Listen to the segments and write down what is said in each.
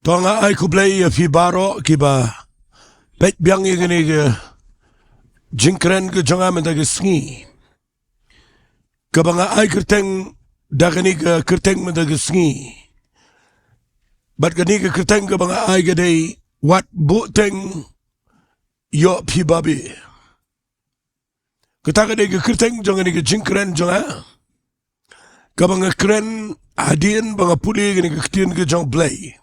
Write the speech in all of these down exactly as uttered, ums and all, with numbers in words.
To nga ai khublei ïa phi baroh kiba peit biang ïa kane ka jingkren ka jong nga mynta ka sngi. Kaba nga ai kyrteng da kane ka kyrteng mynta ka sngi. Bad kane ka kyrteng kaba nga ai ka dei wat buhteng ïoh phi babe. Kata ka dei ka kyrteng jong kane ka jingkren jong nga. Kaba nga kren hadien ba nga pule kane ka ktien ka jong Blei.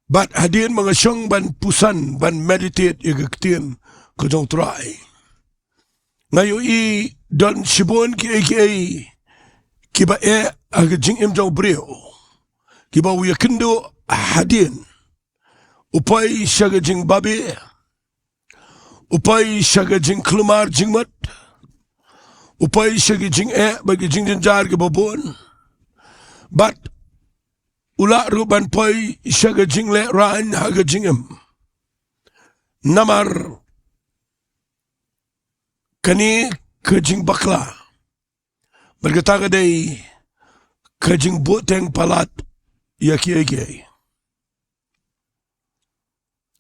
Bad hadien ba nga shong ban puson ban meditate ïa ka ktien ka jong Trai, nga ïohi don shibun kiei kiei kiba eh ha ka jingim jong u briew. Kiba u ïakynduh hadien, u poi sha ka jingbabe, u poi sha ka jingkulmar jingmut, u poi sha ka jingeh bad ka jingjynjar kaba bun. Bad u lah ruh ban poi sha ka jinglehrain ha ka jingim. Namar kane ka jingbakla bad kata ka dei ka jingbuhteng palat ïa kiei kiei.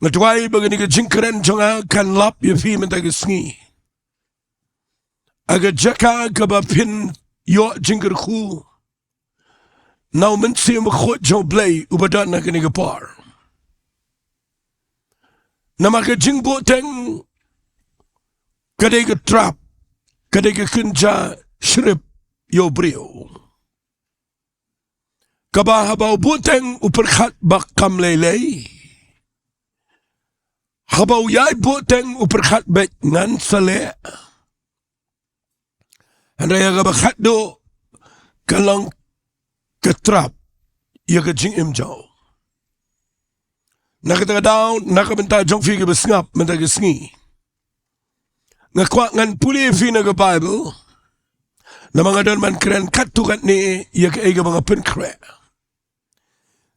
Nga duwai ba kane ka jingkren jong nga kan lap ïa phi mynta ka sngi ha ka jaka kaba phin ïoh jingkyrkhu na u Mynsiem Bakhuid jong u Blei uba don ha kane ka por. Namar ka jingbuhteng ka dei ka trap, ka dei ka kynja shrip ïa u briew. Kaba haba u buhteng u pyrkhat ba kam lei lei. Haba u ïai buhteng u pyrkhat beit ngan sa leh. Hynrei ïa kaba khatduh ka long ka trap ïa ka jingim jong u. Na kata ka daw, na ka bynta jong phi kiba sngap mynta ka sngi, nga kwah ngan pule ïa phi na ka Baibl. Namar nga don ban kren katto katne ïa kaei kaba nga pynkhreh.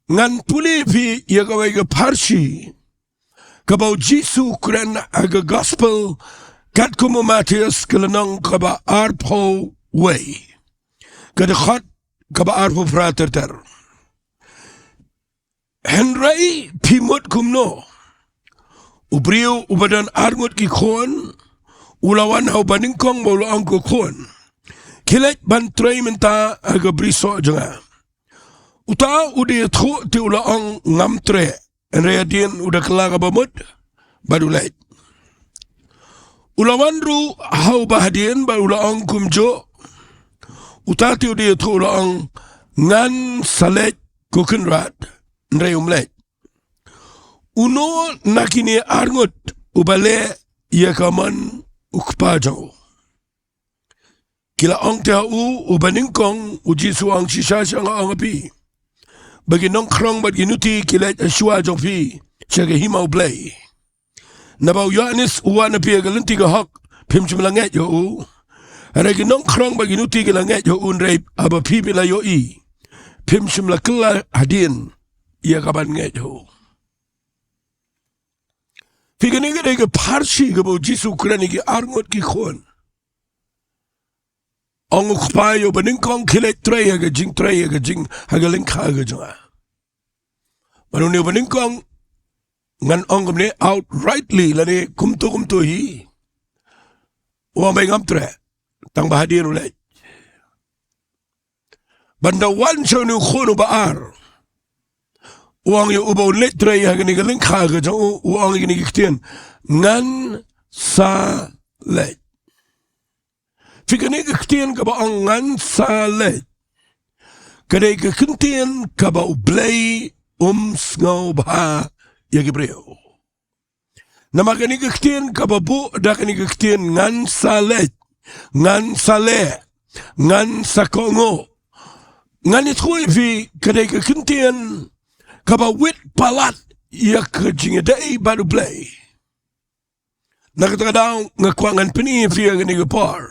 Ngan pule ïa phi ïa kawei ka pharshi kaba u Jisu u kren ha ka Gospel katkum u Mathaios ka lynnong kaba arphew wei, ka dkhot kaba arphew phra ter ter. Hynrei phi mut kumno? U briew uba don arngut ki khun u la wan ha u banyngkong bad u la ong, ko khun, khie leit ban trei mynta ha ka brisoh jong nga. Uta u da ïathuh te u la ong, ngam treh. Hynrei hadien u da kylla kaba mut bad u leit. U la wan ruh ha uba hadien bad u la ong kumjuh. Uta te u da ïathuh u la ong, ngan sa leit ko kynrad. Hynrei um leit. Uno na kine arngut uba leh ïa ka mon u kpa jong u? Ki la ong te ha u, u banyngkong. U Jisu u ong, shisha shisha nga ong ha phi, ba ki nongkhrong bad ki nuti ki leit ha shuwa jong phi sha ka hima u Blei. Naba u Ïoannis u wan ha phi ha ka lynti ka hok, phim shym la ngeit ha u. Hynrei ki nongkhrong bad ki nuti ki la ngeit ha u, hynrei haba phi phi la ïohi, phim shym la kylla hadien ïa ka ban ngeit ha u. Phi, kane ka dei ka pharshi kaba u Jisu u kren ïa ki arngut ki khun. Ong u kpa ïa u banyngkong, khie leit trei ha ka jingtrei, ha ka jing, ha ka lyngkha ka jong nga. Bad une u banyngkong, ngan ong kumne outrightly lane kumto kumto hi, u ong, bai, ngam treh. Tang ba hadien u leit. Bad ynda wan sha une u khun uba ar, u ong ïa uba u leit trei ha kane ka lyngkha ka jong u, u ong ïa kine ki ktien, ngan sa leit. Phi, kane ka ktien kaba ong ngan sa leit, ka dei ka ktien kaba u Blei um sngewbha ïa ki briew. Namar kane ka ktien kaba buh da kane ka ktien ngan sa leit, ngan sa leh, ngan sa kohnguh, ngan ïathuh ïa phi, ka dei ka ktien kaba wit palat ïa ka jingïadei bad u Blei. Na kata ka daw nga kwah ngan pyni ïa phi ha kane ka por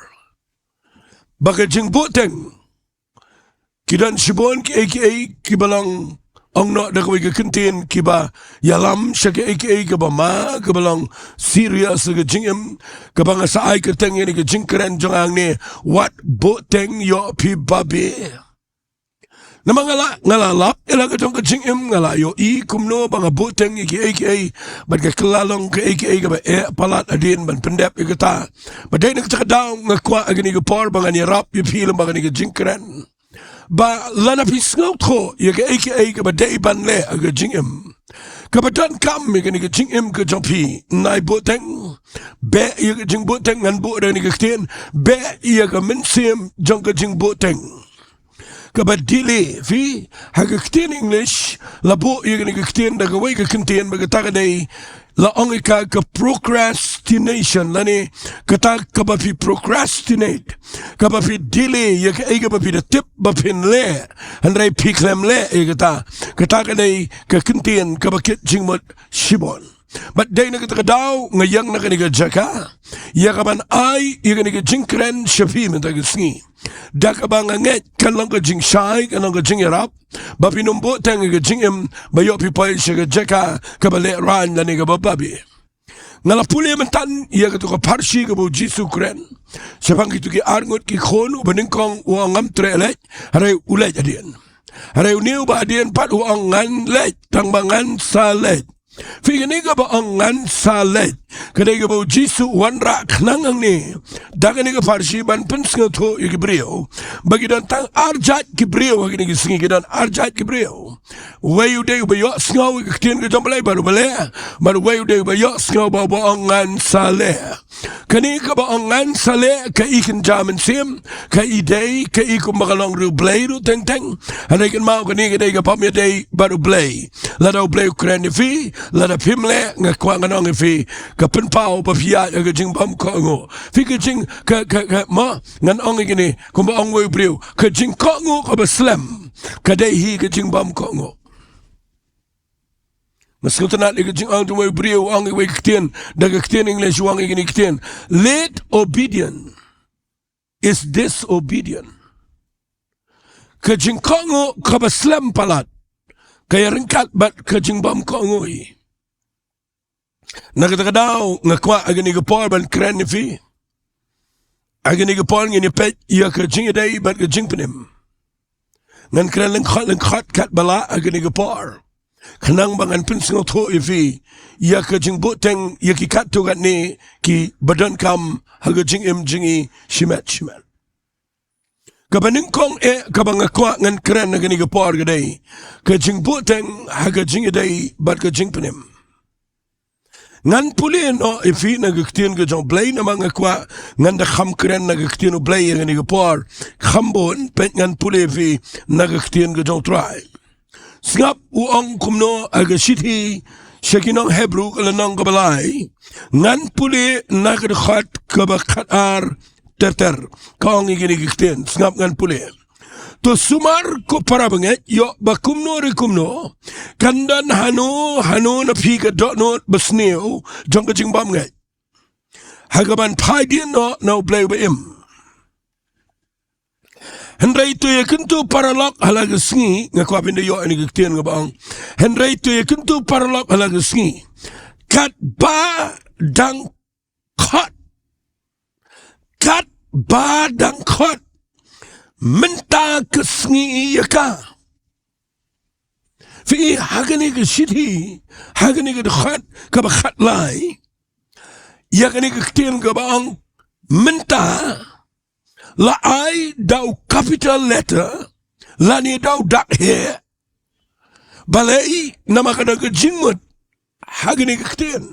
ba ka jingbuhteng, ki don shibun kiei kiei kiba long, ong noh da kawei ka kyntien, kiba ïalam sha kiei kiei kiba ma, kiba long serious ha ka jingim, kaba nga sa ai kyrteng ïa kane ka jingkren jong nga hangne, wat buhteng ïoh phi babe. Namar nga la, nga la lap ïa la ka jong ka jingim, nga la ïohi kumno ba nga buhteng ïa kiei kiei bad ka kylla long kaei kaei kaba eh palat hadien ban pyndep ïa kata. Bad dei na kata ka daw nga kwah ha kane ka por ba ngan ïarap ïa phi lem bad kane ka jingkren, ba lada phi sngewthuh ïa kaei kaei kaba dei ban leh ha ka jingim, kaba donkam ïa kane ka jingim ka jong phi, nai buhteng. Beh ïa ka jingbuhteng, ngan buh da kane ka ktien, beh ïa ka mynsiem jong ka jingbuhteng. Kaba delay, phi, ha ka ktien English la buh ïa kane ka ktien da kawei ka kyntien ba kata ka dei, la ong ïa ka ka procrastination, lane kata kaba phi procrastinate, kaba phi delay ïa kaei kaba phi da tip ba phin leh, hynrei phi khlem leh ïa kata. Kata ka dei ka kyntien kaba kit jingmut shibun. Bad dei na kata ka daw nga ïeng na kane ka jaka ïa kaban ai ïa kane ka jingkren sha phi mynta ka sngi, da kaba nga ngeit kan long ka jingshai, kan long ka jingïarap ba phin ym buhteng ïa ka jingim ba ïoh phi poi sha ka jaka kaba lehraiñ lane kaba babe. Nga la pule mynta ïa kato ka pharshi kaba U Jisu u kren shaphang kito ki arngut ki khun, uba nyngkong u ong, ngam treh leit, hynrei u leit hadien. Hynrei une uba hadien pat u ong, ngan leit, tang ba ngan sa leit. Phi, kane kaba ong ngan sa leit, ka dei kaba U Jisu u wanrah khnang hangne da kane ka pharshi ban pynsngewthuh ïa ki briew ba ki don tang ar jait ki briew ha kine ki sngi, ki don ar jait ki briew. Uwei u dei uba ïohsngew ïa ka ktien ka jong U Blei bad uba leh, bad uwei u dei uba ïohsngew ba uba ong ngan sa leh. Kane kaba ong ngan sa leh ka i kynja mynsiem, ka i dei, ka i kumba ka long riewblei ruh teng teng. Hynrei kynmaw, kane ka dei ka bym ïadei bad U Blei. Lada U Blei u kren ïa phi, lada phim leh, nga kwah ngan ong ïa phi, ka pynpaw ba phi ïaid ha ka jingbymkohnguh. Phi, ka jing, ka, ka, ka, mo, ngan ong ïa kine, kumba ong uwei u briew, ka jingkohnguh kaba slem ka dei hi ka jingbymkohnguh. Nga sngewtynnat ïa ka jingong jong uwei u briew, u ong ïa kawei ka ktien, da ka ktien English u ong ïa kane ka ktien, late obedience is disobedient. Ka jingkohnguh kaba slem palat ka ïaryngkat bad ka jingbymkohnguh hi. Na kata ka daw nga kwah ha kane ka por ban kren ïa phi. Ha kane ka por ngin ïa peit ïa ka jingïadei bad ka jingpynim. Ngan kren lyngkot lyngkot katba lah ha kane ka por, khnang ba ngan pynsngewthuh ïa phi ïa ka jingbuhteng ïa ki katto katne kiba donkam ha ka jingim jong ngi shimet shimet. Kaba nyngkong eh kaba nga kwah ngan kren ha kane ka por ka dei ka jingbuhteng ha ka jingïadei bad ka jingpynim. Ngan pule noh ïa phi na ka ktien ka jong U Blei, namar nga kwah ngan da kham kren na ka ktien U Blei ha kane ka por. Kham bun, peit, ngan pule ïa phi na ka ktien ka jong U Trai. Sngap u ong kumno ha ka shithi sha ki nong Hebru ka lynnong kaba lai. Ngan pule na ka dkhot kaba khatar ter ter. Ka ong ïa kine ki ktien, sngap, ngan pule. To sumar, ko para bangeit, ïoh ba kumno re kumno kan don hano hano na phi ka dohnud basniew jong ka jingbymngeit ha kaban phai dien noh na U Blei uba im. Hynrei to ïakynduh paralok ha la ka sngi, nga kwah phin da ïoh ïa kane ka ktien kaba ong, hynrei to ïakynduh paralok ha la ka sngi, katba dang khot, katba dang khot mynta ka sngi ïa ka. Phi, ha kane ka shithi, ha kane ka dkhot kaba khatlai, ïa kane ka ktien kaba ong mynta la ai da u capital letter, lane da u dak heh. Balei? Namar ka don ka jingmut ha kane ka ktien.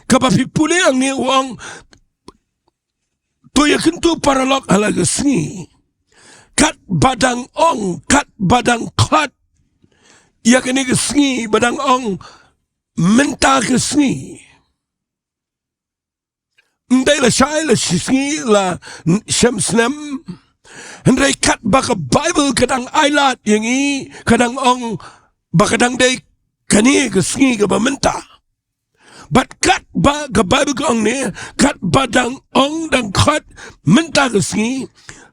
Kaba phi pule hangne u ong, to ïakynduh paralok ha la ka sngi, katba dang ong, katba dang khot ïa kane ka sngi, ba dang ong mynta ka sngi. Ym dei lashai la shi sngi la n-, shem snem. Hynrei katba ka Baibl ka dang ailad ïa ngi, ka dang ong ba ka dang dei kane ka sngi kaba mynta. Bad katba ka Baibl ka ong ne, katba dang ong dang khot mynta ka sngi,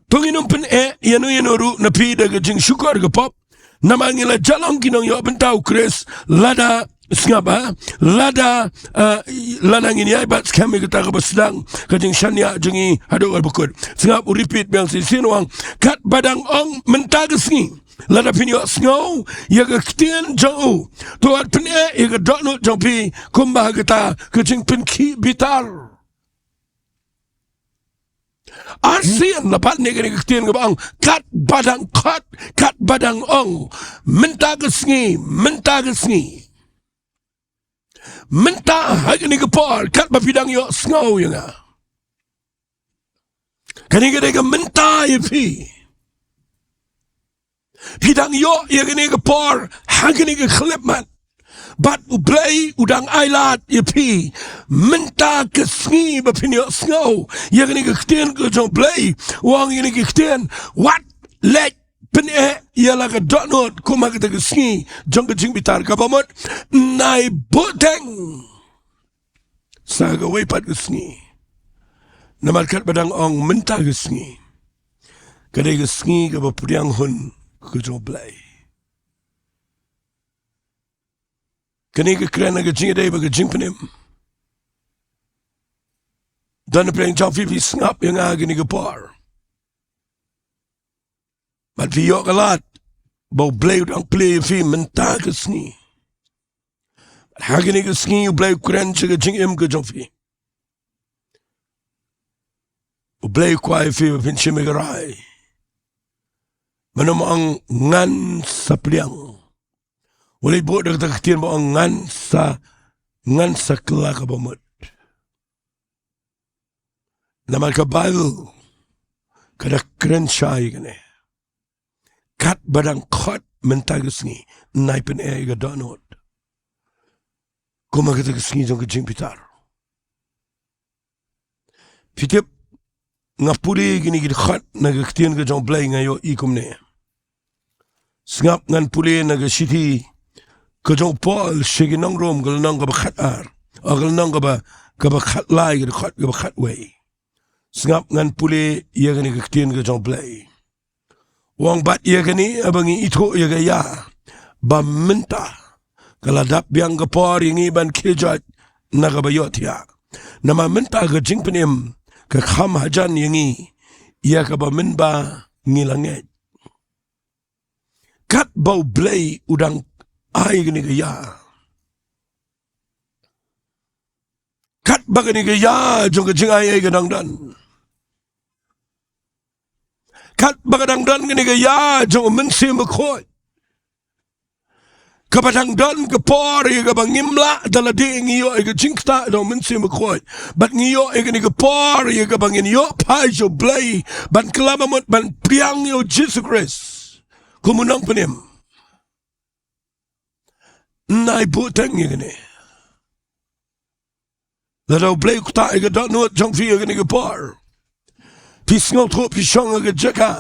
to ngin ym pyneh ïano ïano ruh na phi da ka jingshukor ka pop. Namar ngi la jah long ki nongïoh bynta U Khrist lada Sngap, ha? Lada, eh, lada ngin ïai bat skhem ïa kata kaba sdang ka jingshaniah jong ngi haduh kaba kut. Sngap, u repeat biang shisien, u ong, katba dang ong mynta ka sngi, lada phin ïohsngew ïa ka ktien jong u, to wat pyneh ïa ka dohnud jong phi kumba ha kata ka jingpynkhih bitar. Arsien la pat ne kane ka ktien kaba ong, katba dang khot, katba dang ong, mynta ka sngi, mynta ka sngi. Mynta ha kane ka por, katba phi dang ïohsngew ïa nga. Kane ka dei ka mynta ïa phi. Phi dang ïoh ïa kane ka por ha kane ka khyllipmat. Bad U Blei u dang ailad ïa phi mynta ka sngi ba phin ïohsngew ïa kane ka ktien ka jong U Blei. U ong ïa kane ka ktien, wat leit pyneh ïa la ka dohnud kum ha kata ka sngi jong ka jingbitar, kaba mut nai buteng sa kawei pat ka sngi. Namar katba dang ong mynta ka sngi, ka dei ka sngi kaba pdiang hun ka jong U Blei. Kane ka kren ha ka jingïadei bad ka jingpynim. Don na pdeng jong phi, phi sngap ïa nga ha kane ka por. Bad phi ïoh ka lad ba U Blei u dang plie ïa phi mynta ka sngi. Bad ha kane ka sngi U Blei u kren sha ka jingim ka jong phi. U Blei u kwah ïa phi ba phin shim ïa ka rai. Mano ba ong ngan sa pdiang? U leit buh da kata ka ktien ba ong ngan sa, ngan sa kylla kaba mut. Namar ka Baibl ka da kren shai ïa kane. Katba dang khot mynta ka sngi, nai pyneh ïa ka dohnud kum ha kata ka sngi jong ka jingbitar. Phi tip, nga pule kine ki dkhot na ka ktien ka jong U Blei, nga ïohi kumne. Sngap, ngan pule na ka shithi ka jong u Paul sha ki nong Rom, ka lynnong kaba khatar, o ka lynnong kaba, kaba khatlai, ka dkhot kaba khatwei. Sngap, ngan pule ïa kane ka ktien ka jong U Blei. U ong, bad ïa kane ba ngi ithuh ïa ka ïa, ba mynta ka la dap biang ka por ïa ngi ban khie joit na kaba ïohthiah. Namar mynta ka jingpynim ka kham hajan ïa ngi ïa kaba mynba ngi la ngeit. Katba U Blei u dang ai kane ka ïa, katba kane ka ïa jong ka jingaiei ka dang don, katba ka dang don kane ka ïa jong U Mynsiem Bakhuid, kaba dang don ka por ïa kaba ngim lah da lade ngi ïoh ïa ka jingktah jong U Mynsiem Bakhuid, bad ngi ïoh ïa kane ka por ïa kaba ngin ïoh phai sha U Blei ban kylla ba mut, ban pdiang ïa U Jisu Khrist kum U Nongpynim. Nai buteng ïa kane. Lada U Blei u ktah ïa ka dohnud jong phi ïa kane ka por, phi sngewthuh phi shong ha ka jaka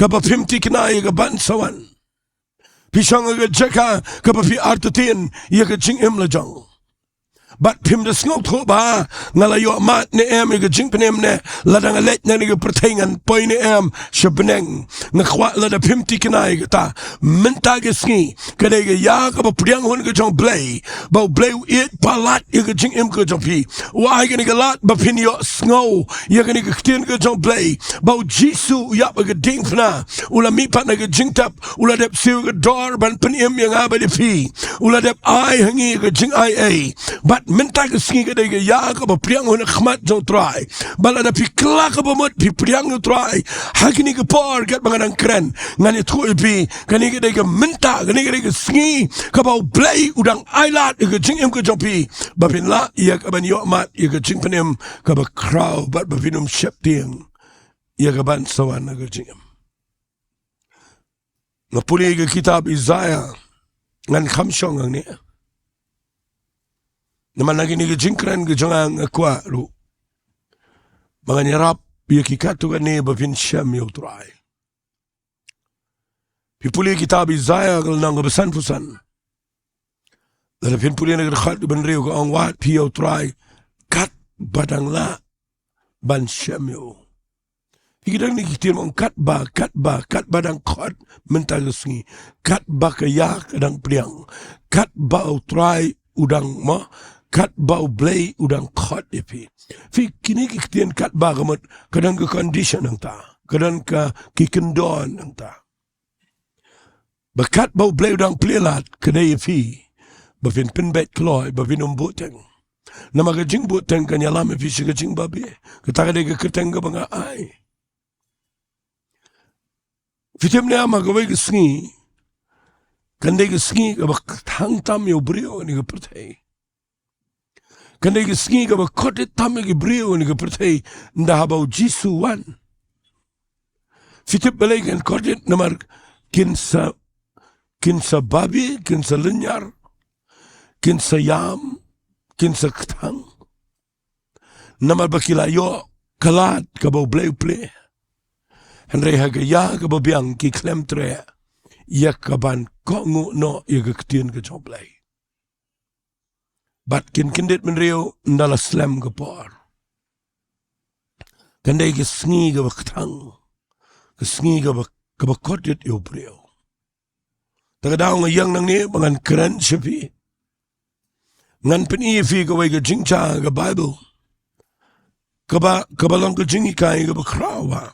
kaba phim thikna ïa ka ban sa wan. Phi shong ha ka jaka kaba phi artatien ïa ka jingim la jong. Bad phim da sngewthuh ba nga la ïoh mad ne em ïa ka jingpynim, ne lada nga leit na kane ka pyrthei ngan poi ne em sha bneng. Nga kwah lada phim thikna ïa kata, mynta ka sngi ka dei ka ïa kaba pdiang hun ka jong U Blei, ba U Blei u ïeit palat ïa ka jingim ka jong phi. U ai kane ka lad ba phin ïohsngew ïa kane ka ktien ka jong U Blei, ba U Jisu u ïap ha ka diengphna, u la mihpat na ka jingtep, u la dep siew ka dor ban pynim ïa nga bad ïa phi, u la dep ai ha ngi ka jingaiei. Bad mynta ka sngi ka dei ka ïa kaba pdiang hun ha khmat jong U Trai. Bad lada phi kylla kaba mut phi pdiang ïa U Trai ha kane ka por, katba nga dang kren, ngan ïathuh ïa phi, kane ka dei ka mynta, kane ka dei ka sngi kaba U Blei u dang ailad ïa ka jingim ka jong phi, ba phin lah ïa ka ban ïoh mad ïa ka jingpynim kaba khraw, bad ba phin ym sheptieng ïa ka ban sa wan ha ka jingim. Nga pule ka kitab Isaïah, ngan kham shong hangne. Namar na kine ki jingkren ki jong nga, nga kwah ruh ba ngan ïarap ïa ki katto katne ba phin shem ïa U Trai. Phi pule kitab Isaïah ka lynnong kaba sanphew san. Lada phin pule na ka dkhot kaba hynriew, ka ong, wad phi ïa U Trai katba dang lah ban shem ïa u. Phi, ki dang ne ki ktien, ong katba, katba, katba dang khot mynta ka sngi, katba ka ïa ka dang pdiang, katba U Trai u dang mo, katba U Blei u dang khot ïa phi. Phi, kine ki ktien katba ka mut, ka don ka condition nangta, ka don ka ki kyndon nangta. Ba katba U Blei u dang plie lad, ka dei ïa phi ba phin pynbeit kloi, ba phin ym buhteng. Namar ka jingbuhteng kan ïalam ïa phi sha ka jingbabe. Kata ka dei ka kyrteng kaba nga ai. Phi tip ne em, ha kawei ka sngi kan dei ka sngi kaba kthang tam ïa u briew ha kane ka pyrthei. Kan dei ka sngi kaba kordit tam ïa ki briew ha kane ka pyrthei, ynda haba U Jisu u wan. Phi tip balei kan kordit? Namar kin sa, kin sa babe, kin sa lynñiar, kin sa ïam, kin sa kthang. Namar ba ki la ïoh ka lad kaba U Blei u plie. Hynrei ha ka ïa kaba biang ki khlem treh ïa kaban kohnguh noh ïa ka ktien ka jong U Blei. Bad kin kyndit bynriew ynda la slem ka por. Kan dei ka sngi kaba kthang, ka sngi kaba, kaba kordit ïa u briew. Te ka daw nga ïeng nangne ba ngan kren sha phi. Ngan pyni ïa phi kawei ka jingcha ka Baibl kaba, kaba long ka jinghikai kaba khraw bha.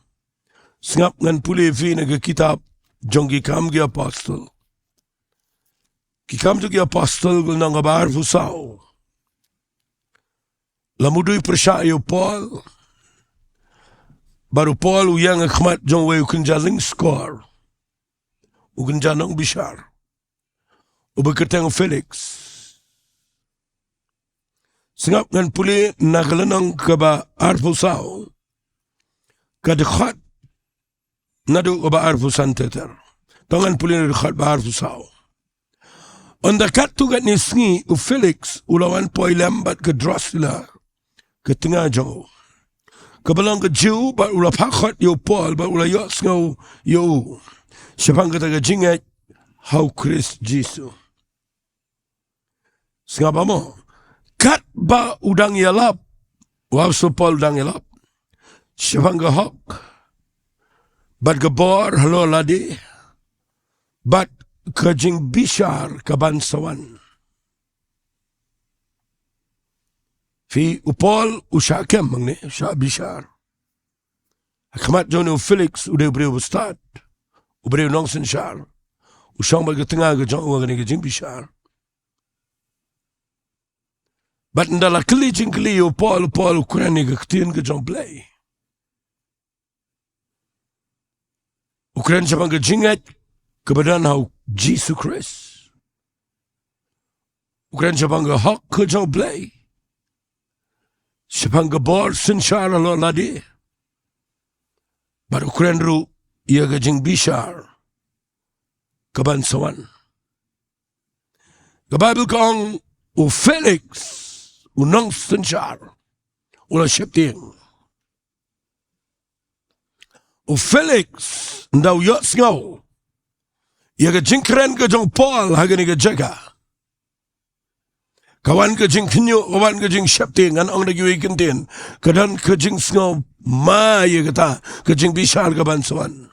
Sngap ngan pule ïa phi na ka kitab jong Ki Kam ki Apostol. Ki Kam jong ki Apostol, ka lynnong kaba arphew saw. La mudui pyrshah ïa u Paul. Bad u Paul u ïeng ha khmat jong uwei u kynja lyngskor, u kynja nongbishar, uba kyrteng u Felix. Sngap ngan pule na ka lynnong kaba arphew saw, ka dkhot naduh kaba arphew san ter ter. To ngan pule na ka dkhot ba arphew saw. Ynda katto katne sngi u Felix u la wan poi lem bad ka Drusilla, ka tnga jong u, kaba long ka Jiw, bad u la phah khot ïa u Paul bad u la ïohsngew ïa u shaphang kata ka jingngeit ha u Khrist Jisu. Sngap bha mo, katba u dang ïalap, u Apostol Paul u dang ïalap shaphang ka hok bad ka bor halor lade bad ka jingbishar kaban sa wan. Phi, u Paul u shah kem hangne, u shah bishar ha khmat jong une u Felix, u dei u briew ba stad, u briew nongsynshar, u shong bad ka tnga ka jong u ha kane ka jingbishar. Bad ynda la kylli jingkylli ïa u Paul, u Paul u kren ïa ka ktien ka jong U Blei. U kren shaphang ka jingngeit kaba don ha u Jisu Khrist. U kren shaphang ka hok ka jong U Blei, shaphang ka bor synshar halor lade. Bad u kren ruh ïa ka jingbishar kaban sa wan. Ka Baibl ka ong, u Felix, u nongsynshar, u la sheptieng. U Felix, ynda u ïohsngew ïa ka jingkren ka jong u Paul ha kane ka jaka, ka wan ka jingkhynñiuh, ka wan ka jingsheptieng, ngan ong da kiwei ki kyntien, ka don ka jingsngew ma ïa kata ka jingbishar kaban sa wan.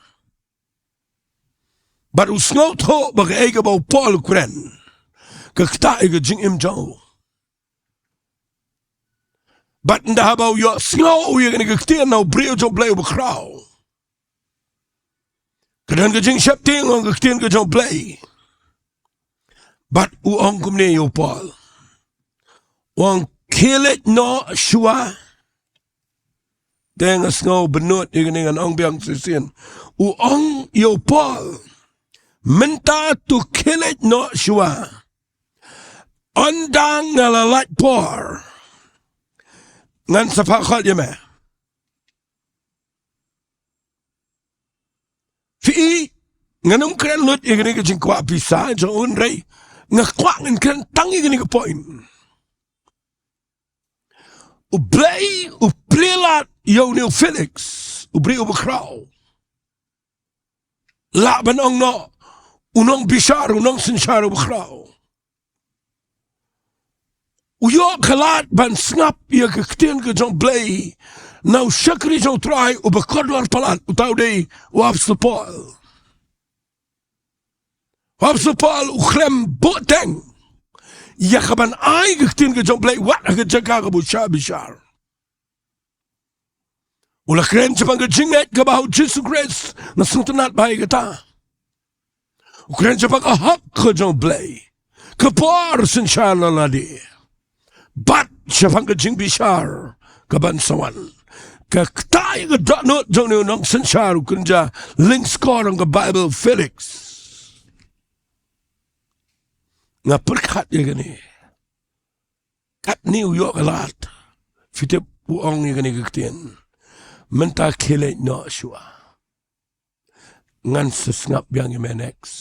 Bad u sngewthuh ba kaei kaba u Paul u kren ka ktah ïa ka jingim jong u. Bad ynda haba u ïohsngew ïa kane ka ktien na u briew jong U Blei uba khraw, ka don ka jingsheptieng ong ka ktien ka jong U Blei. Bad u ong kumne ïa u Paul, u ong, khie leit noh shuwa. Te nga sngew bynnud ïa kane, ngan ong biang shisien. U ong ïa u Paul, mynta to khie leit noh shuwa. Ynda nga la lait por, ngan sa phah khot ïa me. Phi, ngan ym kren lut ïa kane ka jingkwah pisa jong u, hynrei nga kwah ngan kren tang ïa kane ka point. U Blei u plie lad ïa une u Felix, u briew uba khraw, lah ban ong noh, u nongbishar, u nongsynshar uba khraw. U ïoh ka lad ban sngap ïa ka ktien ka jong U Blei na u shakri jong U Trai uba kordor palat, uta u dei u Apostol Paul. U Apostol Paul u khlem buhteng ïa ka ban ai ka ktien ka jong U Blei wat ha ka jaka kaba u shah bishar. U la kren shaphang ka jingngeit kaba ha U Jisu Khrist, nga sngewtynnad bha ïa kata. U kren shaphang ka hok ka jong U Blei, ka por synshar la lade, bad shaphang ka jingbishar ka ban sa wan. Kata ïa ka dohnud jong une u nongsynshar u kynja lyngskor jong ka Baibl, Felix. Nga pyrkhat ïa kane. Katne u ïoh ka lad. Phi tip u ong ïa kane ka ktien: Mynta khie leit noh shuwa. Ngan sa sngap biang ïa me next.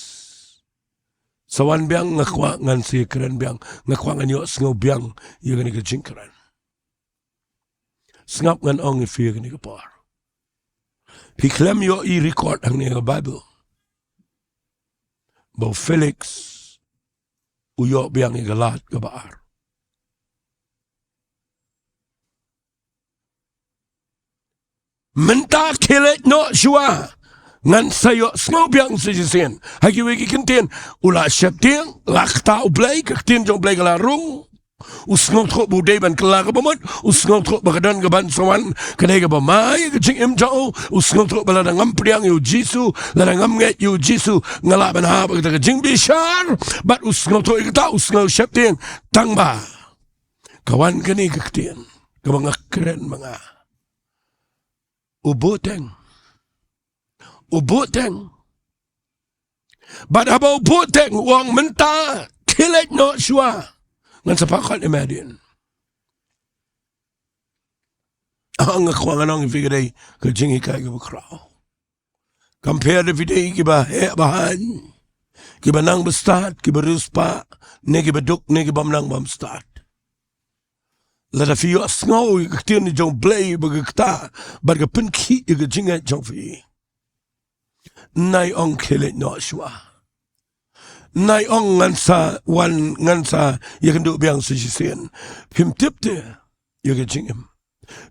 Sa wan biang, nga kwah ngan sa ïakren biang, nga kwah ngan ïohsngew biang ïa kane ka jingkren. Sngap, ngan ong ïa phi ïa kane ka por. Phi khlem ïohi record hangne ha ka Baibl ba u Felix u ïoh biang ïa ka lad kaba ar. Mynta khie leit noh shuwa. Ngan sa ïohsngew biang sa shisien. Ha kiwei ki ktien, u la sheptieng, la kata U Blei, ka ktien jong U Blei ka la rung. U sngewthuh ba u dei ban kylla kaba mut, u sngewthuh ba ka don ka ban sa wan ka dei kaba ma ïa ka jingim jong u, u sngewthuh ba lada ngam pdiang ïa U Jisu, lada ngam ngeit ïa U Jisu, nga lah ban hap ha kata ka jingbishar, bad u sngewthuh ïa kata, u sngew sheptieng, tangba ka wan kane ka ktien kaba nga kren ma nga. U buhteng. U buhteng. Bad haba u buhteng u ong mynta khie leit noh shuwa. Ngan sa phah khot ïa me hadien. Ah, nga kwah ngan ong ïa phi, ka dei ka jinghikai kaba khraw. Kam pher da phi dei kiba heh ba haiñ, kiba nang ba stad, kiba riewspah, ne kiba duk, ne kibym nang bym stad. Lada phi ïohsngew ïa ka ktien jong U Blei ba ka kta, bad ka pynkhih ïa ka jingngeit jong phi, nai ong khie leit noh shuwa. Nai ong ngan sa wan, ngan sa ïakynduh biang sa shisien. Phim tip te ïa ka jingim.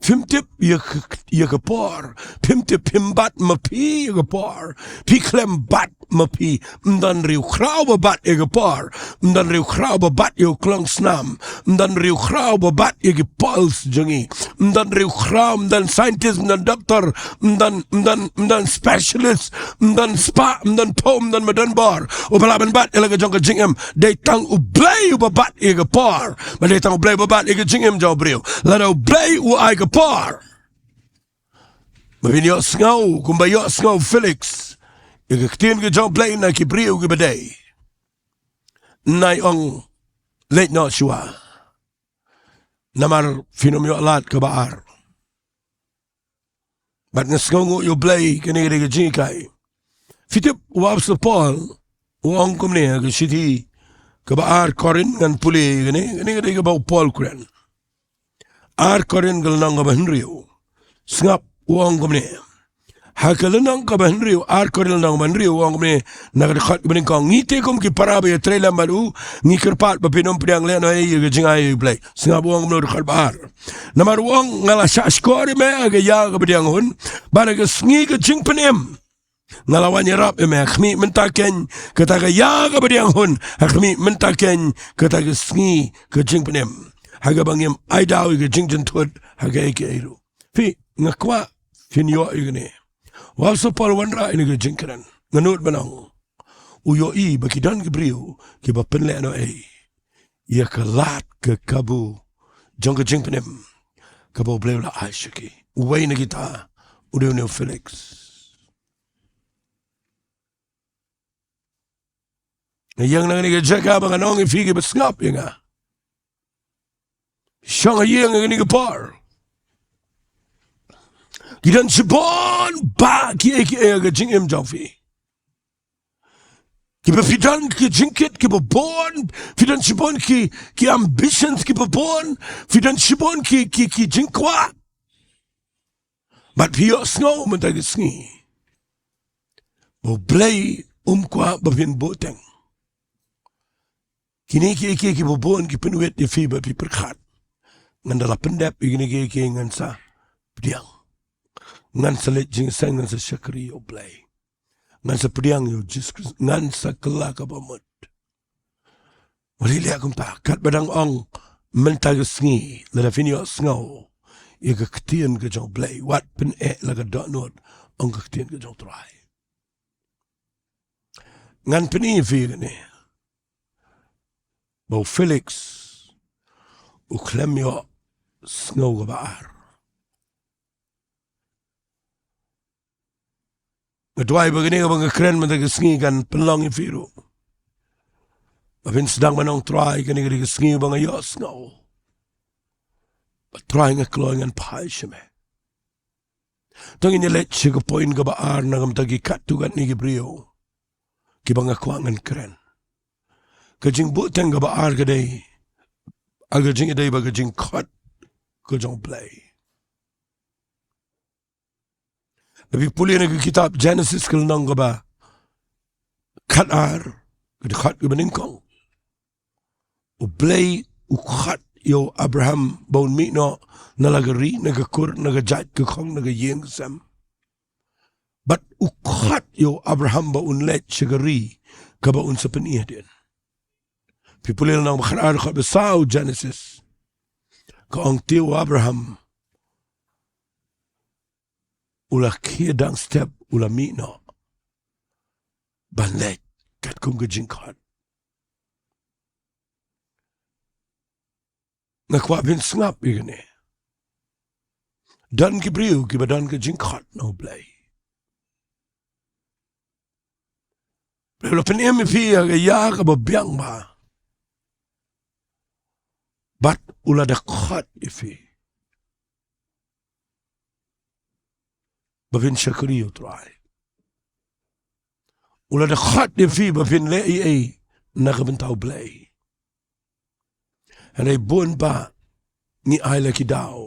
Phim tip ïa ka, ïa ka por. Phim tip, phim bat ma phi ïa ka por. Phi khlem bat ma phi. Ym don riewkhraw ba bat ïa ka por. Ym don riewkhraw ba bat ïa u klongsnam. Ym don riewkhraw ba bat ïa ki pulse jong ngi. Ym don riewkhraw, ym don scientist, ym don doktor, ym don, ym don, ym don specialist, ym don spah, ym don phew, ym don ba don bor uba lah ban bat ïa la ka jong ka jingim. Dei tang U Blei uba bat ïa ka por. Bad dei tang U Blei uba bat ïa ka jingim jong u briew. Lada U Blei u ai ka por, ba phin ïohsngew kumba ïohsngew Felix ïa ka ktien ka jong U Blei na ki briew kiba dei, nai ong leit noh shuwa. Namar phin ym ïoh lad kaba ar. Bad nga sngewnguh ïa U Blei, kane ka dei ka jinghikai. Phi tip, u Apostol Paul u ong kumne ha ka shithi kaba ar Korinth, ngan pule kane, kane ka dei kaba u Paul u kren. Ar Korinth ka lynnong kaba hynriew. Sngap, u ong kumne. Ha ka lynnong kaba hynriew, ar Korinth lynnong kaba hynriew, u ong kumne na ka dkhot kaba nyngkong: Ngi te kum ki para ba ïatrei lem bad u, ngi kyrpad ba phin ym pdiang lehnohei ïa ka jingai ïa U Blei. Sngap, u ong kumne ha ka dkhot ba ar. Namar u ong, nga la shahshkor ïa me ha ka ïa kaba pdiang hun, bad ha ka sngi ka jingpynim nga la wan ïarap ïa me, ha khmih mynta keiñ kata ka ïa kaba pdiang hun, ha khmih mynta keiñ kata ka sngi ka jingpynim, ha kaba ngim ai daw ïa ka jingjynthut ha kaei kaei ruh. Phi, nga kwah phin ïoh ïa kane. U Apostol Paul u wanrah ïa kane ka jingkren. Nga nud ban ong, u ïohi ba ki don ki briew kiba pynlehnohei ïa ka lad ka kabu jong ka jingpynim kaba U Blei u la ai sha ki. Uwei na kita u dei une u Felix. Nga ïeng na kane ka jaka ba ngan ong ïa phi kiba sngap ïa nga. Shong ha ïing ha kane ka por. Ki don shibun bah kiei kiei ha ka jingim jong phi. Kiba phi don ki jingkit kiba bun, phi don shibun ki, ki ambitions kiba bun, phi don shibun ki, ki, ki jingkwah. Bad phi ïohsngew mynta ka sngi ba U Blei um kwah ba phin buhteng. Kine kiei kiei kiba bun ki pynwit ïa phi ba phi pyrkhat, ngan da la pyndep ïa kine kiei kiei, ngan sa pdiang, ngan sa leit jingïaseng, ngan sa shakri ïa U Blei, ngan sa pdiang ïa U Jisu Khrist, ngan sa kylla kaba mut. U Balei leh kumta? Katba dang ong mynta ka sngi, lada phin ïohsngew ïa ka ktien ka jong U Blei, wat pyneh la ka dohnud, ong ka ktien ka jong U Trai. Ngan pyni ïa phi kane, ba u Felix u khlem ïohsngew kaba ar. Nga duwai ba kane kaba nga kren mynta ka sngi kan pynlong ïa phi ruh, ba phin sdang ban ong, Trai, kane ka dei ka sngi ba nga ïohsngew ba Trai nga kloi, ngan phai sha me. To ngin ïa leit sha ka point kaba ar na ka bynta ki katto katne ki briew kiba nga kwah ngan kren. Ka jingbuhteng kaba ar ka dei, ka jingïadei bad ka jingkhot ka jong U Blei. Lada phi pule na ka kitab Genesis ka lynnong kaba khatar, ka dkhot kaba nyngkong, U Blei u khot ïa u Abraham ba un mih noh na la ka ri, na ka kur, na ka jait ka khong, na ka ïing ka sem. Bad u khot ïa u Abraham ba un leit sha ka ri kaba un sa pyni hadien. Phi pule lynnong ba khatar, dkhot ba saw Genesis, ka ong te u Abraham u la khie dang step, u la mih noh ban leit katkum ka jingkhot. Nga kwah phin sngap ïa kane. Don ki briew kiba don ka jingkhot na U Blei. Blei u la pynim ïa phi ïa ka ïa kaba biang bha. Bad u la da khot ïa phi ba phin shakri ïa U Trai. U la da khot ïa phi ba phin leh ei ei na ka bynta U Blei. Hynrei bun ba ngi ai la ki daw.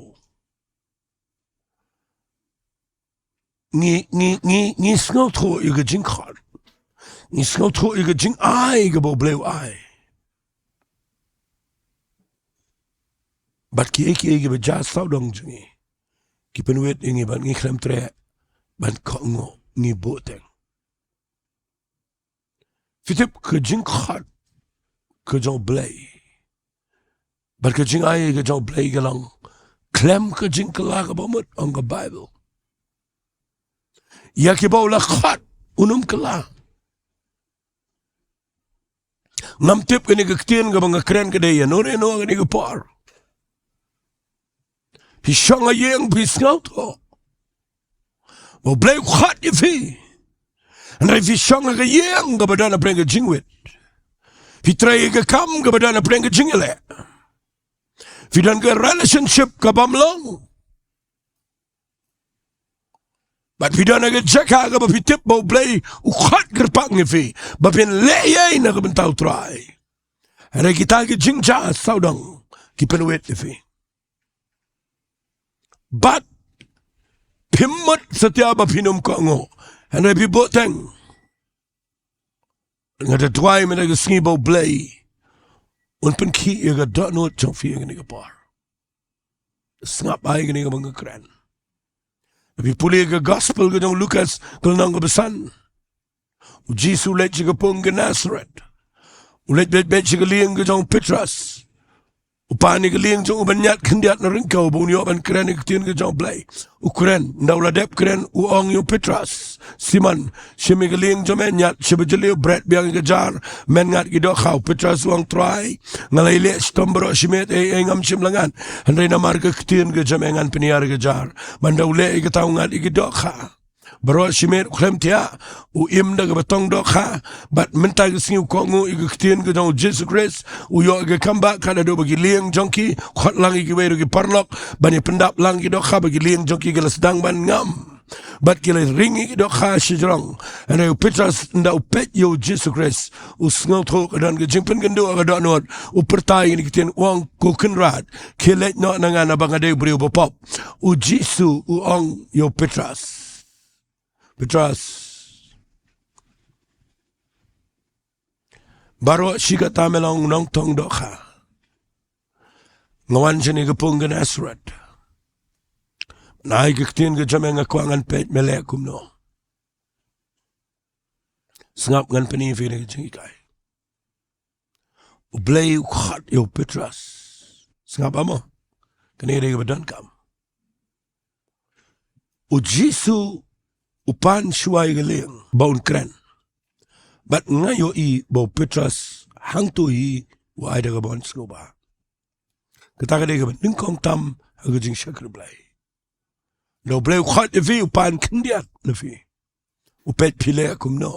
Ngi, ngi, ngi, ngi sngewthuh ïa ka jingkhot. Ngi sngewthuh ïa ka jingai kaba U Blei u ai. Bad kiei kiei kiba jia sawdong jong ngi, ki pynwit ïa ngi bad ngi khlem treh ban kohnguh, ngi buhteng. Phi tip, ka jingkhot ka jong U Blei bad ka jingai ka jong U Blei ka long khlem ka jingkylla kaba mut, ong ka Baibl. Ïa kiba u la khot un ym kylla. Ngam tip kane ka ktien kaba nga kren ka dei ïano ïano kane ka por. Phi shong ha ïing, phi sngewthuh ba U Blei u khot ïa phi. Hynrei phi shong ha ka ïing kaba don hapdeng ka jingwit. Phi trei ïa ka kam kaba don hapdeng ka jingïaleh. Phi don ka relationship ka bym long. Bad phi don ha ka jaka kaba phi tip ba U Blei u khot kyrpang ïa phi ba phin leh ei ei na ka bynta U Trai. Hynrei kita ki jingjia sawdong ki pynwit ïa phi. Bad phim mut satia ba phin ym kohnguh, hynrei phi buhteng. Nga da duwai mynta ka sngi ba U Blei un pynkhih ïa ka dohnud jong phi ïa kane ka por. Sngap ai kane kaba nga kren. Phi pule ka gospel ka jong u Lukas ka lynnong kaba san. U Jisu u leit sha ka pung Gennesaret. U leit beit beit sha ka lieng ka jong u Petros. U pan ïa ka lieng jong u ban ñiad khyndiat na ryngkew ba un ïoh ban kren ïa ka ktien ka jong U Blei. U kren, ynda u la dep kren u ong ïa u Petros, Simon, shim ïa ka lieng jong me, ñiad shibun jylliew, bret biang ïa ka jar, men ngat ki dohkha. U Petros u ong, Trai, nga la ïaleh shitom baroh shi miet, ei ei ngam shym la ngat. Hynrei namar ka ktien ka jong me ngan pynïar ïa ka jar. Bad ynda u leh ïa kata u ngat ïa ki dohkha. Baroh shi miet u khlem thiah, u im da kaba tong dohkha. Bad mynta ka sngi u kohnguh ïa ka ktien ka jong u Jisu Khrist, u ïoh ïa ka kam ba ka da duh ba ki lieng jong ki, khot lang ïa kiwei ruh ki paralok ban ïa pyndap lang ki dohkha, ba ki lieng jong ki ki la sdang ban ngam. Bad ki la ring ïa ki dohkha shajrong. Hynrei u Petros ynda u peit ïa u Jisu Khrist, u sngewthuh ka don ka jingpynkynduh ha ka dohnud, u pyrta ïa kine ki ktien u ong, Ko Kynrad, khie leit noh na nga naba nga dei u briew bapop. U Jisu u ong ïa u Petros, Petros, baroh shi katta me long u nongtong dohkha. Nga wan shane ka pung Gennesaret. Nai ka ktien ka jong me nga kwah ngan peit me leh kumno. Sngap ngan pyni ïa phi ïa ka jinghikai. U Blei u khot ïa u Petros. Sngap mo. Kane ka dei kaba donkam. U Jisu u pan shuwa ïa ka lieng ba un kren. Bad nga ïohi ba u Petros hangto hi u ai da kaba wan sngewbha. Kata ka dei kaba nyngkong tam ha ka jingshakri Blei. Lada u Blei u khot ïa phi, u pan khyndiat na phi. U peit phi leh kumno.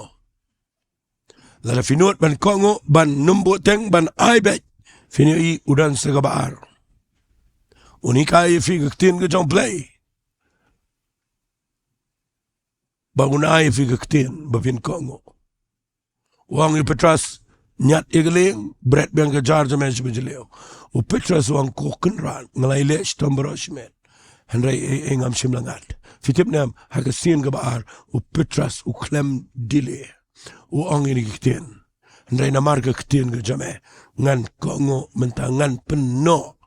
Lada phi nud ban kohnguh, ban nym buhteng, ban ai beit, phin ïohi u don sa kaba ar. Un hikai ïa phi ka ktien ka jong u Blei. Ba un ai ïa phi ka ktien ba phin kohnguh. U ong ïa u Petros, ñiad ïa ka lieng, bret biang ka jar jong me sha ba jylliew. U Petros u ong, ko Kynrad, nga la ïaleh shitom baroh shimet. Hynrei ei ei ngam shym la ngat. Phi tip ne em, ha ka sien kaba ar, u Petros u khlem delay. U ong ïa kine ki ktien. Hynrei namar ka ktien ka jong me, ngan kohnguh mynta, ngan pynnoh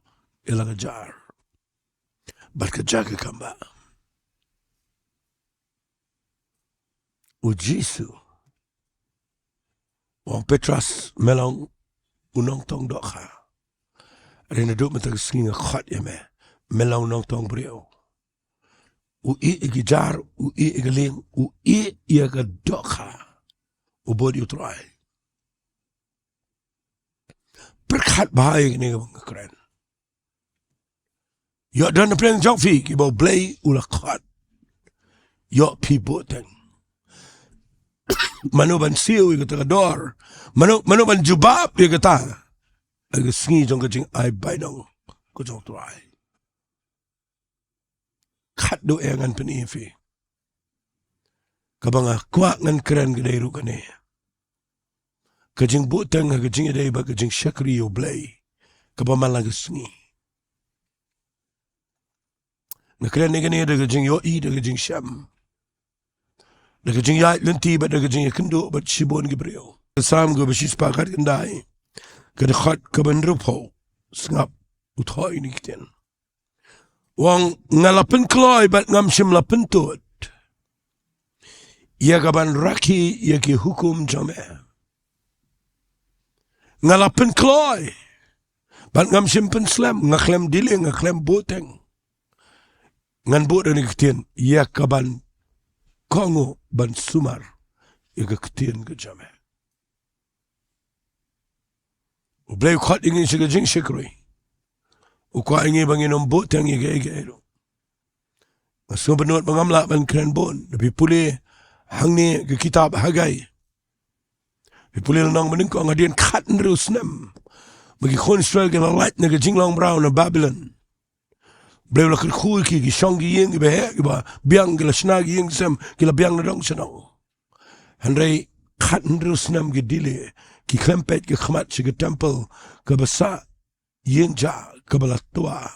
ïa la ka jar. Bad ka jaka kam ba. U Jisu u ong, Petros, me long u nongtong dohkha. Hynrei naduh mynta ka sngi nga khot ïa me, me long u nongtong briew. U ïeh ïa ki jar, u ïeh ïa ka lieng, u ïeh ïa ka dohkha. U bud ïa u Trai. Pyrkhat bha ïa kine kiba nga kren. Ïoh don na pdeng jong phi kiba u Blei u la khot. Ïoh phi buhteng. Mano ban siew ïa kata ka dor? Mano, mano ban jubab ïa kata? Ha ka sngi jong ka jingai bainong ka jong u Trai. Khatduh eh ngan pyni ïa phi. Kaba nga kwah ngan kren ka dei ruh kane. Ka jingbuhteng ha ka jingïadei bad ka jingshakri ïa u Blei. Kaba man la ka sngi. Nga kren ïa kane da ka jingïohi, da ka jingshem. Da ka jingïaid lynti bad da ka jingïakynduh bad shibun ki briew. Ka Salm kaba shispah khatkhyndai, ka dkhot kaba hynriewphew, sngap, u thoh ïa kine ki ktien. U ong, nga la pynkloi bad ngam shym la pyntud ïa ka ban rakhe ïa ki hukum jong me. Nga la pynkloi bad ngam shym pynslem, nga khlem delay, nga khlem buhteng. Ngan buh da kine ki ktien, ïa ka ban kohnguh, ban sumar ïa ka ktien ka jong me. U Blei u khot ïa ngi sha ka jingshakri. U kwah ïa ngi ba ngin ym buhteng ïa kaei kaei ruh. Nga sngewbha ban nud ba ngam lah ban kren bun. Lada phi pule hangne ka kitab Haggai, phi pule lynnong ba nyngkong, hadien khathynriew snem ba ki khun Israel ki la lait na ka jinglong mraw na Babilon. Blei u la kyrkhu ïa ki, ki shong ki ïing kiba heh, kiba biang, ki la shna ki ïing ki sem, ki la biang na dong sha dong. Hynrei khathynriew snem ki delay, ki khlem peit ki khmat sha ka temple kaba sah, ïing jah kaba la twa.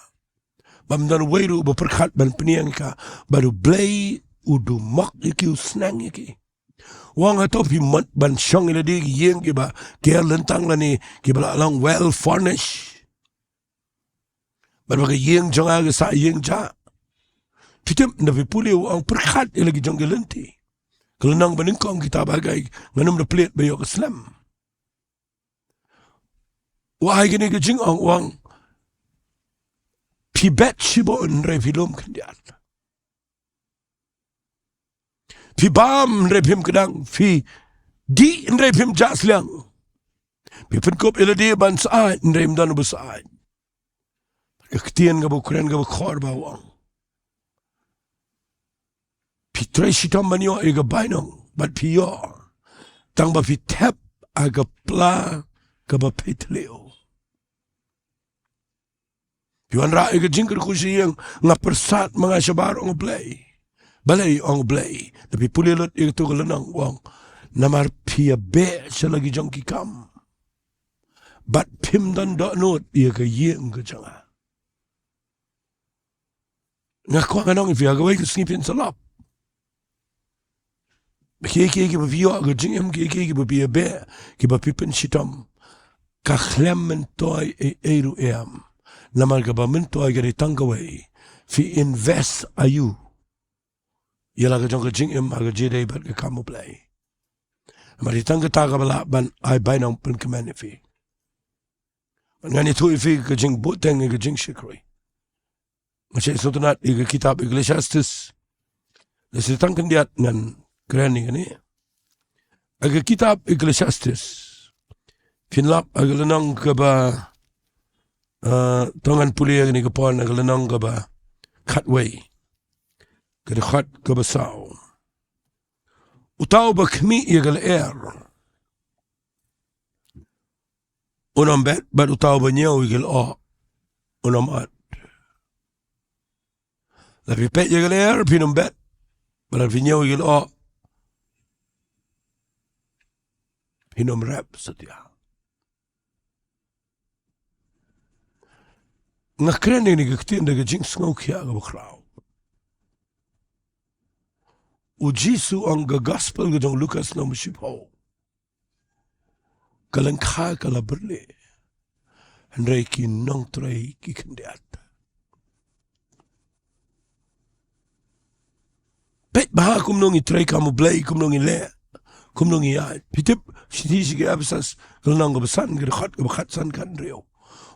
Bym don uwei ruh uba pyrkhat ban pynïeng ïa ka, bad u Blei u dumok ïa ki, u sneng ïa ki. U ong hato phi mut ban shong ïa lade ki ïing kiba ker lyntang lane kiba la long well furnished? Bad ba ka ïing jong nga ka sah ïing jah. Phi tip, lada phi pule u ong pyrkhat ïa la ki jong ki lynti. Ka lynnong ba nyngkong kitab Haggai, ngan ym da plie ba ïoh ka slem. U ai kane ka jingong, u ong, phi bet shibun hynrei phi lum khyndiat. Phi bam hynrei phim kdang, phi dih hynrei phim jah sliang. Phi pynkup ïa lade ban syaid hynrei ym don uba syaid. Ka ktien kaba u kren kaba khor ba u ong, phi trei shitom ban ïoh ïa ka bainong, bad phi ïoh, tang ba phi thep ha ka pla kaba phew thliew. Phi wanrah ïa ka jingkyrkhu sha ïing, nga pyrsad ma nga shabar, ong u Blei. Balei, ong u Blei? Lada phi pule lut ïa kato ka lynnong, u ong, namar phi ïabeh sha la ki jong ki kam, bad phim don dohnud ïa ka ïing ka jong nga. Nga kwah ngan ong ïa phi, ha kawei ka sngi phin sa lap. Kiei kiei kiba phi ïoh ha ka jingim, kiei kiei kiba phi ïabeh, kiba phi pynshitom, ka khlem myntoi ei ei ruh em. Namar kaba myntoi ka dei tang kawei, phi invest aïu ïa la ka jong ka jingim ha ka jingïadei bad ka kam u Blei. Namar dei tang kata kaba lah ban ai bainong pynkmen ïa phi. Ngan ïathuh ïa phi ka jingbuhteng ïa ka jingshakri. Nga shait sngewtynnat ïa ka kitab Ecclesiastes. Lehse tang khyndiat ngan kren ïa kane. Ha ka kitab Ecclesiastes, phin lap ha ka lynnong kaba, eh, to ngan pule ïa kane ka por, ha ka lynnong kaba khatwei, ka dkhot kaba saw. Uta uba khmih ïa ka lyer un ym bet, bad uta uba ñiew ïa ka lyoh un ym ot. Lada phi peit ïa ka lyer phin ym bet, bad lada phi ñiew ïa ka lyoh phin ym rep satia. Nga kren ïa kane ka ktien da ka jingsngewkhia kaba khraw. U Jisu ong, ka gospel ka jong u Lukas lynnong ba shiphew, ka lyngkha ka la byrleh, hynrei ki nongtrei ki khyndiat. Peit bha kumno ngi trei kam U Blei, kumno ngi leh, kumno ngi ïaid. Phi tip, shithi sha ki Ephesus, ka lynnong kaba san, ka dkhot kaba khatsan khathynriew.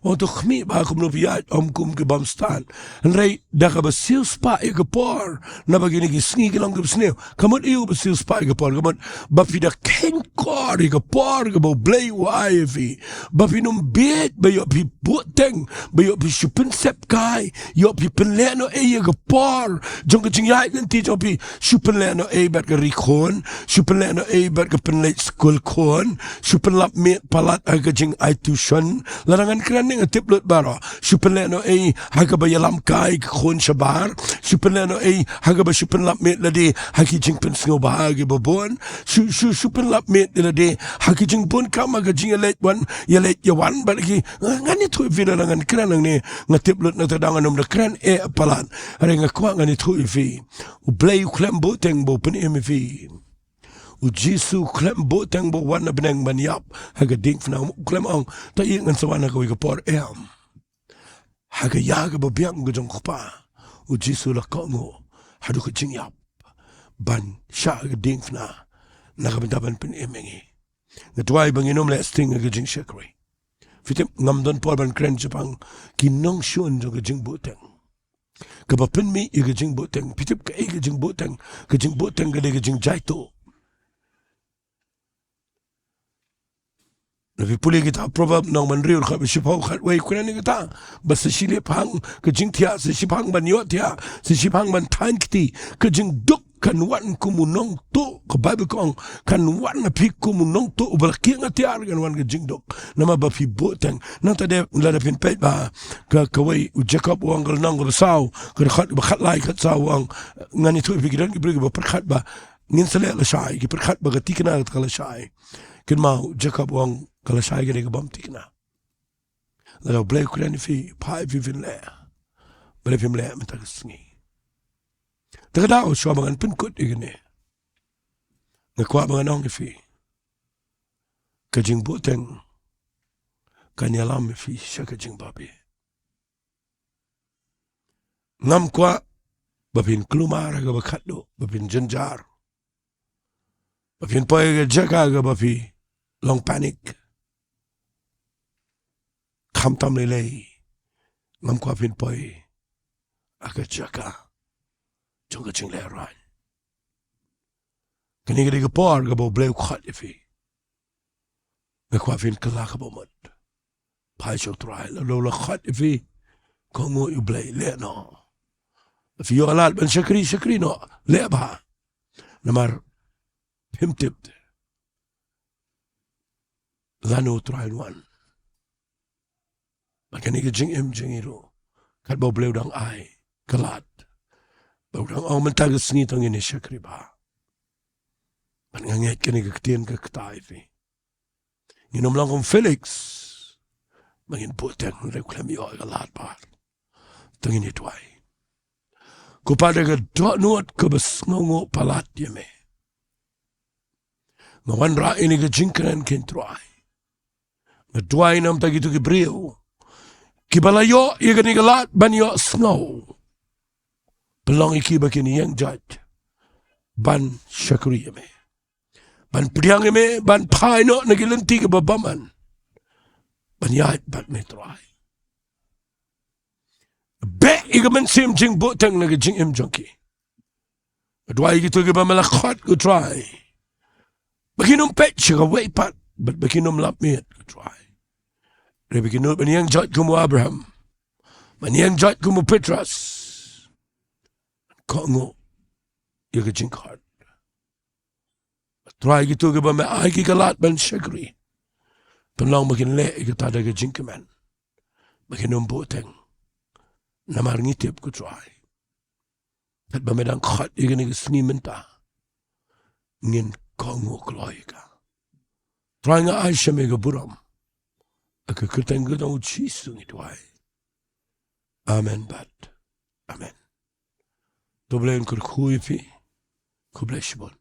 Ong, to khmih bha kumno phi ïaid, ym kum ki bym stad. Hynrei da kaba siewspah ïa ka por, naba kine ki sngi ki long kiba sniew. Ka mut aïu ba siewspah ïa ka por? Ka mut ba phi da kheiñ kor ïa ka por kaba U Blei u ai ïa phi. Ba phin ym bieit, ba ïoh phi buhteng, ba ïoh phi shu pynsep kai, ïoh phi pynlehnohei ïa ka por jong ka jingïaid lynti jong phi. Shu pynlehnohei bad ka ri khun, shu pynlehnohei bad ka pynleit skul khun, shu pynlap miet palat ha ka jingai tuition. Lada ngan kren ne nga tip lut baroh. Shu pynlehnohei ha kaba ïalam kai ka khun shabar. Shu pynlehnohei ha kaba shu pynlap miet lade ha ki jingpynsngewbha kiba bun. Shu, shu, shu pynlap miet lade ha ki jingbun kam, ha ka jingïaleit wan, ïaleit ïawan bad ki. Ngan ïathuh ïa phi lada ngan kren hangne, nga tip lut nangta da ngan ym da kren eh palat. Hynrei nga kwah ngan ïathuh ïa phi. U Blei u khlem buhteng ba u pynim ïa phi. U Jisu u khlem buhteng ba u wan na bneng ban ïap ha ka diengphna. U khlem ong, to ïa ngan sa wan ha kawei ka por, em. Ha ka ïa kaba biang ka jong u Kpa, u Jisu u la kohnguh haduh ka jingïap ban shah ha ka diengphna na ka bynta ban pynim ïa ngi. Nga duwai ba ngin ym leh sting ha ka jingshakri. Phi tip, ngam don por ban kren shaphang ki nongshun jong ka jingbuhteng. Kaba pynmih ïa ka jingbuhteng. Phi tip kaei ka jingbuhteng? Ka jingbuhteng ka dei ka jingjaituh. Lada phi pule kita Proverb lynnong ba hynriew, dkhot ba shiphew, khatwei, kren ïa kata, ba sa shiphang ka jingthiah, sa shiphang ban ïohthiah, sa shiphang ban thaiñ kti. Ka jingduk kan wan kum u nongtuh. Ka Baibl ka ong, kan wan ha phi kum u nongtuh, uba la kieng atiar kan wan ka jingduk. Namar ba phi buhteng. Nangta de lada phin peit bha, ka, kawei u Jakob u ong, ka lynnong kaba saw, ka dkhot ba khatlai, khatsaw, u ong, ngan ïathuh ïa phi, ki don ki briew kiba pyrkhat ba ngin sa leh lashai, ki pyrkhat ba ka thikna kata ka lashai. Kynmaw, u Jakob u ong, ka lashai ka dei ka bym thikna. Lada U Blei u kren ïa phi, phai phi phin leh. Balei phim leh mynta ka sngi? Te ka daw shuwa ba ngan pynkut ïa kane, nga kwah ba ngan ong ïa phi, ka jingbuhteng kan ïalam ïa phi sha ka jingbabe. Ngam kwah ba phin kulmar ha kaba khatduh, ba phin jynjar, ba phin poi ha ka jaka kaba phi long panic. Khamtam lei lei, ngam kwah phin poi ha ka jaka jong ka jinglehrain. Kane ka dei ka por kaba U Blei u khot ïa phi. Nga kwah phin kylla kaba mut. Phai sha U Trai, lada u la khot ïa phi, kohnguh ïa U Blei, leh noh. Phi ïoh lad ban shakri, shakri noh, leh bha. Namar phim tip lano U Trai un wan. Bad kane ka jingim jong ngi ruh, katba U Blei u dang ai ka lad, ba u dang ong mynta ka sngi to ngin ïa shakri bha. Bad nga ngeit kane ka ktien ka kta ïa phi. Ngin ym long kum Felix ba ngin buhteng, hynrei u khlem ïoh ïa ka lad bha. To ngin ïa duwai. Ko Pa, da ka dohnud kaba sngewnguh palat ïa me, nga wanrah ïa kane ka jingkren, ko Trai. Nga duwai namar kito ki briew kiba la ïoh ïa kane ka lad ban ïohsngew, pynlong ïa ki ba kin ïeng jait ban shakri ïa me, ban pdiang ïa me, ban phai noh na ki lynti kiba bymman, ban ïaid bad me Trai. Beh ïa ka mynsiem jingbuhteng na ka jingim jong ki. Trai, kito kiba me la khot ko Trai, ba kin ym peit sha kawei pat, bad ba kin ym lap miet ko Trai. Hynrei ba kin nud ban ïeng jot kum u Abraham, ban ïeng jot kum u Petros, ban kohnguh ïa ka jingkhot. Trai, kito kiba me ai ki ka lad ban shakri, pynlong ba kin leh ïa kata da ka jingkmen, ba kin ym buhteng. Namar ngi tip ko Trai, katba me dang khot ïa kane ka sngi mynta, ngin kohnguh kloi ïa ka. Trai, nga ai sha me ka burom. Ha ka kyrteng ka jong u Jisu ngi duwai. Amen bad amen. To U Blei un kyrkhu ïa phi. Khublei shibun.